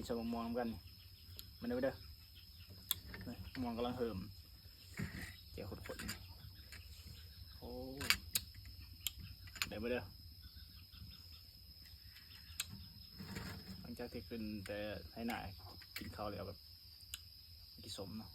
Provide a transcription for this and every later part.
ສວນໝາກມ່ວງນຳກັນ ມາເດີ ມາເດີ ນີ້ ໝາກມ່ວງກຳລັງເຮີມ ແຈ່ວຂົນໆ ໂອ້ ໄດ້ບໍ່ເດີ ຫຼັງຈາກທີ່ຂຶ້ນແຕ່ໄຖນາ ກິນເຂົ້າແລ້ວແບບ ກິນສົ້ມເນາະ.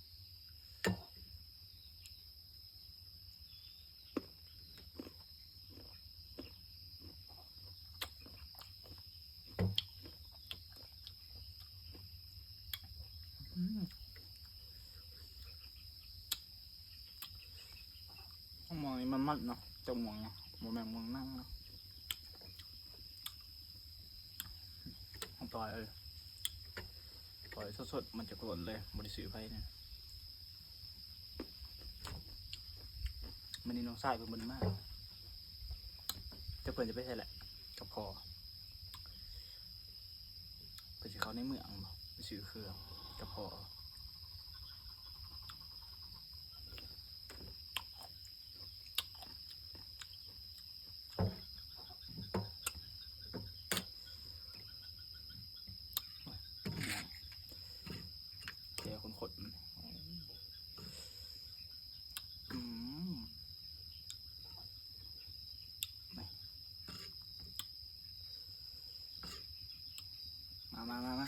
ອືມ ໝາກມ່ວງນີ້ມັນມັນເນາະ ຈັກມ່ວງເນາະ ບໍ່ແມ່ນມ່ວງໜັງເນາະ ຂອງປອຍເອີຍ ປອຍສົດໆ ມາຈາກສວນເລີຍ ບໍ່ໄດ້ຊື້ໃຜນະ. ມື້ນີ້ນ້ອງຊາຍເພິ່ນບໍ່ໄດ້ມາ ຈັກເພິ່ນຈະໄປໃສແຫຼະ ກັບພໍ່ ເພິ່ນຊິເຂົ້າໃນເມືອງບໍ ໄປຊື້ເຄື່ອງກັບພໍ່. ແຈ່ວຂົນໆ ອືມ ມາ ມາ ມາ ມາ.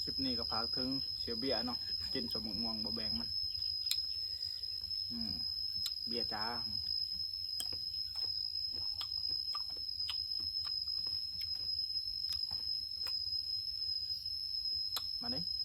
ຄລິບນີ້ກໍຝາກເຖິງສ່ຽວເບ້ຍເນາະ ກິນສົ້ມໝາກມ່ວງບໍ່ແບ່ງມັນ ອືມ ເບ້ຍຈ້າ ມາເດີ້.